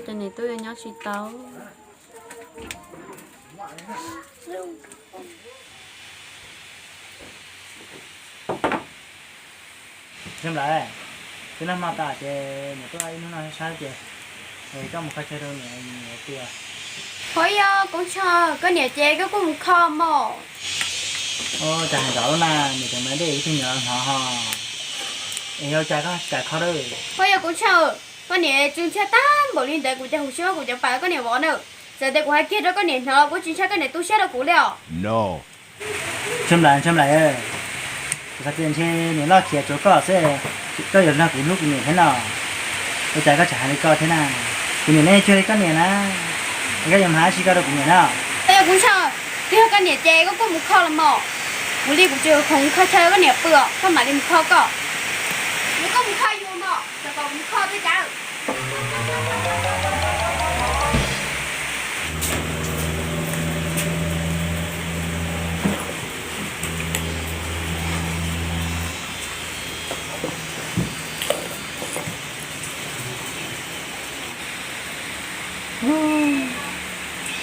Ces niam tub yuav nyob tsis tau. Txhia Nplaim, twb noj hmo tas ces niam tuaj ib hnub no sab ces koj mus kho chaw rau niam, niam pw. Hov yog Koob Tsho, koj niam ces koj kuj mus kho mog. Cas hais nrov lub na, niam cov me dej ib tug nyuam hnov ho. Es yog cas koj cas kho lawm? Hov yog Koob Tsho, koj niam tsw ntshai tag npaum li ntawd kuv ces huv si muab kuv cov pas koj niam vov na. Txawm tias kuv hais kiag rau koj niam hnov los kuv tsis ntshai koj niam tu siab rau kuv li os. Txhia Nplaim, Txhia Nplaim, qhov tias ntshe niam loj khiav tsuav koj xwb, koj yuav nrog kuv hlub kuv niam thiab no. Ua cas koj tseem hais li ko thiab na? Kuv niam neb cuag li koj niam na, es koj yuav hais dab tsi koj rau kuv niam na? Yog Koob Tsho, twb yog koj niam ces koj kuj mus kho los mog. Kuv li kuv tsis khoom kho chaw koj niam pw os, koj mam li mus kho koj. Yog koj mus kho yus mog, txawm kom kuv mus kho tej kav.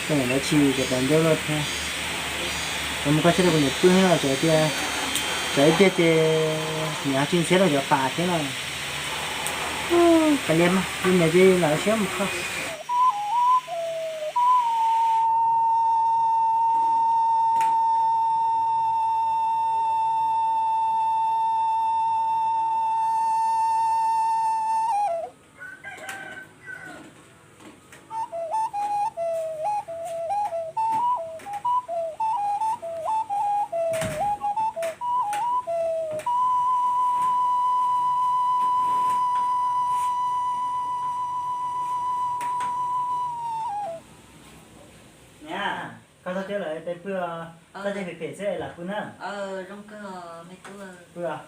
Koj niam dab tsi ces pas ncauj luaj thiab. Tsuas mus kho chaw rau kuv niam pw no, txawm tias, txawm ib pliag ces niam ho tsw ntxhiab rau cov pas thiab no. Kav liam mas, kuv niam ces lam siab mus kho. Niam, koj txhob cuab lawm, peb pw os. Txhob cuab phem phem xwb, lam pw na. Pw os.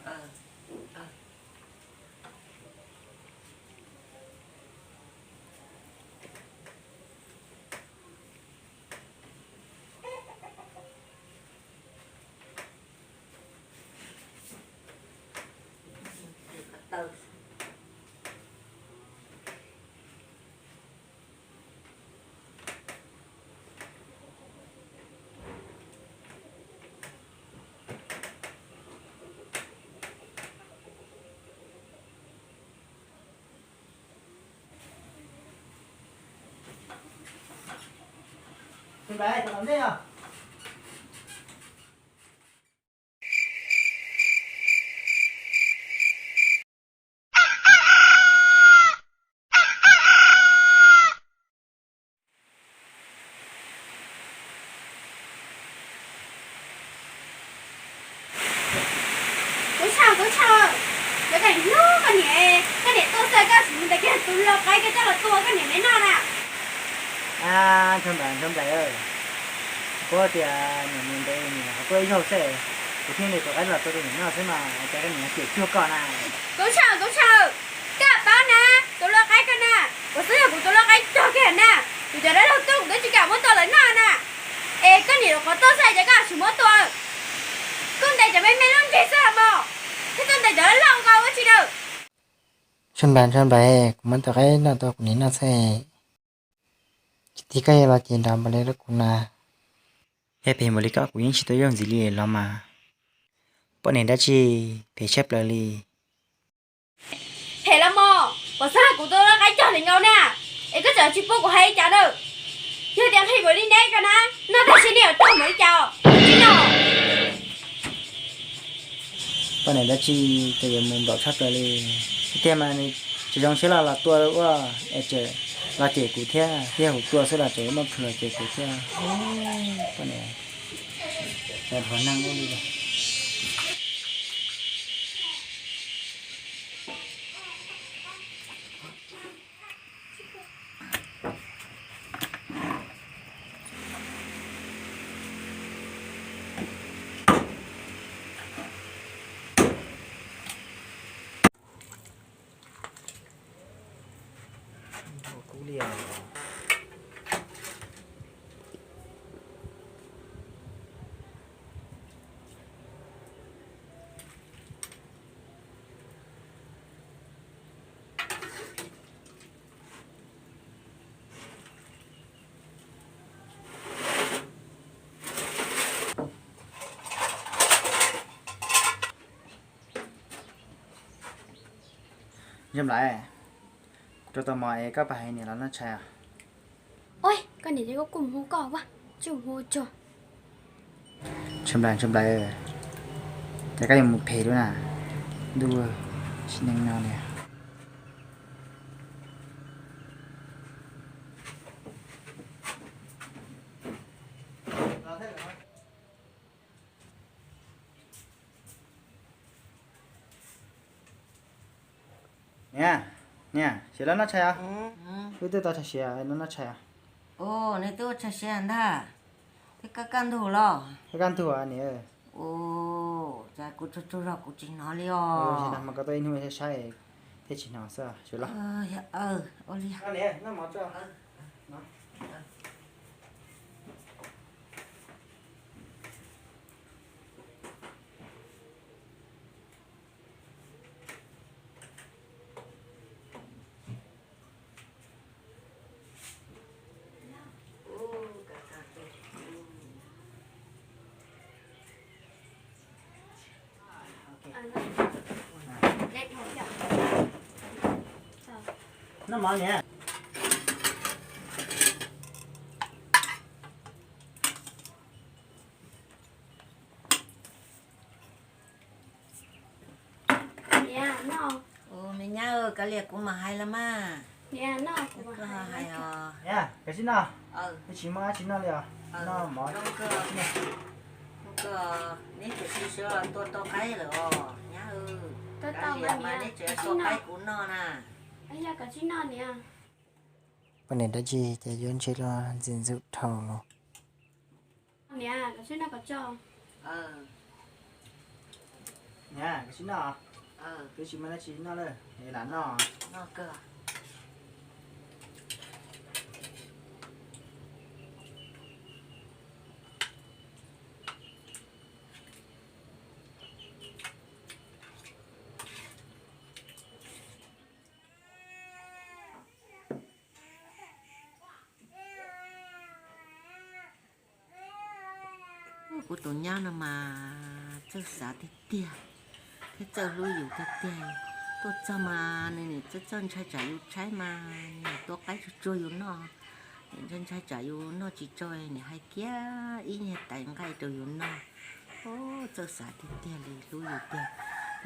Koob Tsho, Koob Tsho, yog koj niam hlub koj niam, koj niam tuaj xwb koj tsis mus ntes kiag tus lau qaib ko coj los tua koj niam me noj na. Ntsha Nplaim, Ntsha Nplaim, kuv tias niam niam ntev niam ho tuaj ib zaug xwb, kuv thiaj ntes tus qaib los tua tus niam noj xwb mas cas koj niam cem cuag koj na. Koob Tsho, Koob Tsho, koj paub na, tus lau qaib ko na, kuv xub yog kuv tus lau qaib cog kiag na, kuv cov dab laug tuaj kuv twb tsis kam muab tua lawv noj na. Es koj niam lub qhov tuaj xwb ces koj tsis muab tua, koj ntes cov me me loj ntseg xwb mog, thiab koj ntes cov dab laug nkaus ua tsi na. Ntsha Nplaim, Ntsha Nplaim, kuv muab tus qaib no tua kuv niam noj xwb. Tsis tig koj yuav los ces nrov npaum li rau kuv na. Yog phem npaum li koj kuv yeej tsis tau yooj ntxiv li los mas. Poj niam dab tsi phem tshaj plaws li. Phem los mog, pom xab kuv tus lau qaib cog li nkaus na, es koj tseem tsis pub kuv hais li cas na. Yog tias nqhis npaum li neb ko na, noj tag sib niam tag npaum li cas tsis noj. Poj niam dab tsi ces yuav mus nplaum tshaj plaws li. Ib tiag mas nws tsis zoo siab los los tua ua, es tseem los cem kuv thiab, thiab kuv tua xwb los tseem muaj plhus los cem kuv thiab. Poj niam, cov hluas neeg ua li. Ntshai Nplais, kuv rau tau mov es koj pab hais niam los noj tshais os. Oj, koj niam ces koj kuj mus hu koj ua, tsis mus hu tsuag. Ntshai Nplais, Ntshai Nplais, cas koj yuav mus phem lub na, ntuj, sim neej no li. Niam, niam, siav los noj tshais os. Wb twb tau tshais siav, los noj tshais os. Nws twb ua tshais siav ntag. Twb kaj kaj ntug los. Kaj kaj ntug niam. Cas kuv tsaug tsaug zog kuv tsis hnov li os. Mas koj tuaj ib hnub saib saib thiaj tsis hnov xwb, siav los. Ua li. Noj mov niam. Niam, noj. Ua, me nyab, kav liam kuv mam hais los mas. Niam, noj, kuv mam hais os. Niam, koj tsis noj? Wb tsis muaj dab tsi noj li os. Noj mov. Neb tseem sib sib tua tau qaib lawm os nyab. Kav liam mas neb tseem tua qaib kuv noj na. Poj niam dab tsi ces yuav ntshe los ntxim ntxub dhau los. Niam, koj tsis noj, koj tsis noj, twb tsis muaj dab tsi noj lawm, lam noj. Kuv tus nyab no mas txawj xav tiag tiag, thiab txawj hlub yus tiag tiag. Tuaj txog mas nws nim txawj txawj ntshai tsam yus tshaib mas nws tua qaib tsuag tsuag yus noj. Nim ntshai ntshai tsam yus noj tsis tsau, nim hais kiag ib nyuag tais nqaij rau yus noj. Txawj xav tiag tiag li, hlub yus tiag.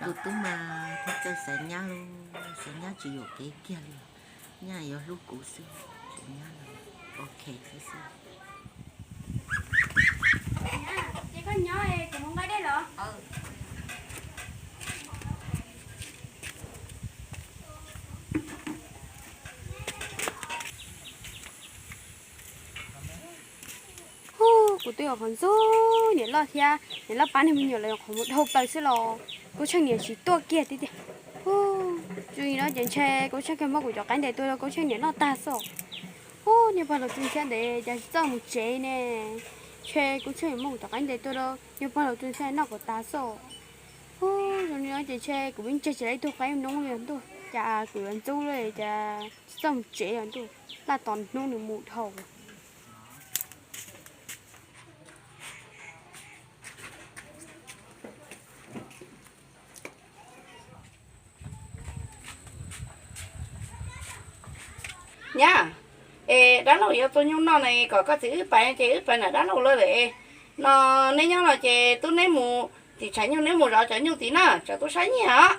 Tus tub mas thiaj txawj xaiv nyab, xaiv nyab tsis yuam kev kiag li. Nyab yuav hlub kuv xwb, tus nyab no ok xwb xwb. Ces koj nyob es kuv mus nqa dej los. Hu, kuv twb yog qhov ntxub niam loj thiab, niam loj pab niag me nyuam los yog qhov muag dhau plaws xwb los Kaub Tsheej niam tsis tuaj kiag tiag tiag. Hu, tsis li no ces ntshe Kaub Tsheej kiag muab kuv cov qaib ntes tuag rau Kaub Tsheej niam noj tag xwb. Hu, niag pog laus Txwj Ntxhiab ntes cas tsis txawj mus tsev ne. Ntshe Kaub Tsheej muab kuv cov qaib ntes tuag rau niag pog laus Txwj Ntxhiab noj kom tas xwb. Hu, zoo li no ces ntshe kuv pheej tseg tsis tau ib tug qaib noob li os ntuj, cas kuv yuav ntxub li cas tsis txawj mus tsev os ntuj, laj tos hnub nws mus dhau. Nyab, es dab laug yuav txua nyuj noj no kom koj txiv wb pais ces wb pais nram dab laug lawm es no, neb nyob no ces tub neb mus tim tshav nyuj, neb mus zov cov nyuj tid na, tsam tub saib nyiaj os.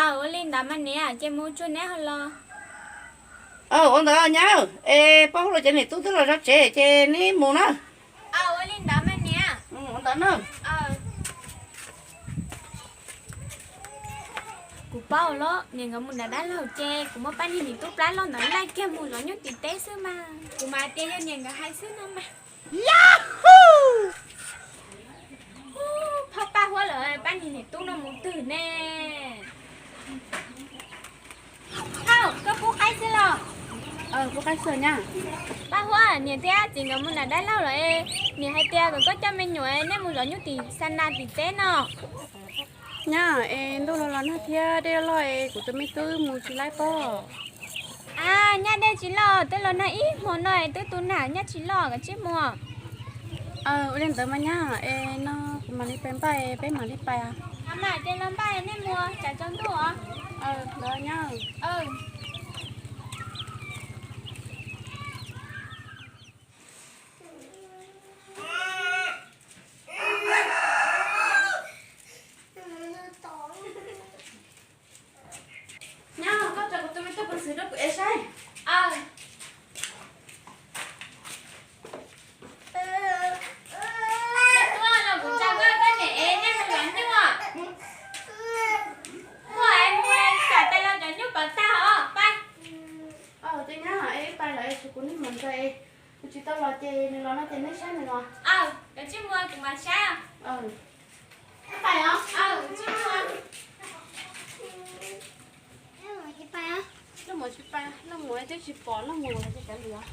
Aw, ua li ntawd mas niam, ces mus tsuag neb ho los. Ua ntawd nyab, es pab hu los cov niam tub twb los zov tsev ces neb mus na. Aw, ua li ntawd mas niam. Ua ntawd na. Kuv paub los, niam nkawd mus nram dab laug ces kuv muab pab niag niam tub plab loj ntawd laij kiag mus zov nyuj tim teb xwb mas. Kuv mas tias yog niam nkawd hais xwb no mas. Phauj, Paj Huab lawv pab niag niam tub no mus twg ne? Phauj, koj pub qaib xwb los? Pub qaib xwb nyab. Paj Huab, niam thiab txiv nkawd mus nram dab laug lawm, niam hais tias kom koj coj me nyuam nej mus zov nyuj tim xa nas tim teb no. Nyab, es ntuj los los nag thiab dej loj loj es kuv tus me tub mus tsis laib pob. A, nyab, dej tsis loj, twb los nag ib hmo no twb tu nag, nyab tsis loj, koj cia li mus. Ua li ntawd mas nyab, es no kuv mam li pais npaj, peb mam li pais. Mas ces los npaj nej mus, tsam tsaus ntuj os. Los nyob. Nyob, koj tso kuv tus me tub peev xwm rau kuv ev saib. Tuaj los kuv tso koj, koj niam ev nej mus los nyuj. Muaj es mus, tsam tais los cov nyuj pov tag os, pab. Ces nyob, es pab los es kuv niag mam ntxhais, kuv tsis tau los ces nws los no ces nej saib nws os. Aws, koj tsis mus kuv mam saib. Pab os. Leej muam tsis pab, leej muam twb tsis pom leej muam ces kav liam.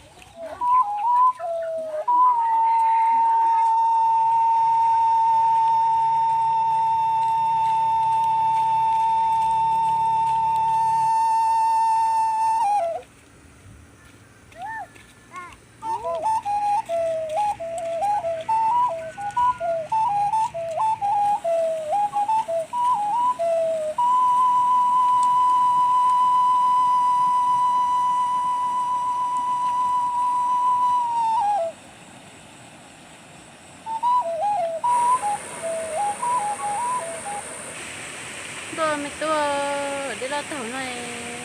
Ntuj me tub, dej loj tag no,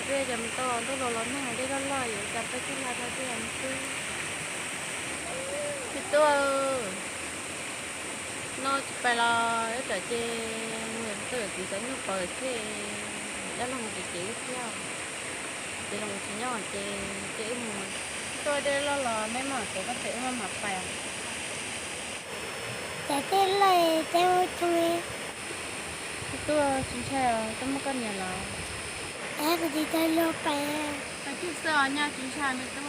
dej cov me tub, ntuj los los nag dej loj loj yuav cas peb tij laug tau dej me tub. Me tub, no tsis pais los ib tsam ces mus tuaj yuav txiv cov nyuj pov thiab, dab laug mus tsev wb thiab. Ces los tsis nyob ces ces wb mus tuaj, dej loj los neb mam tuav koj tsev wb mam pais. Cas tej lej tej ua tshoob li. Tuaj tsis ntshai os, tuaj muaj koj niam los. Es kuv tsis tau luag pais. Pais tsuj xwb os, nyob tsis ntshai me tub.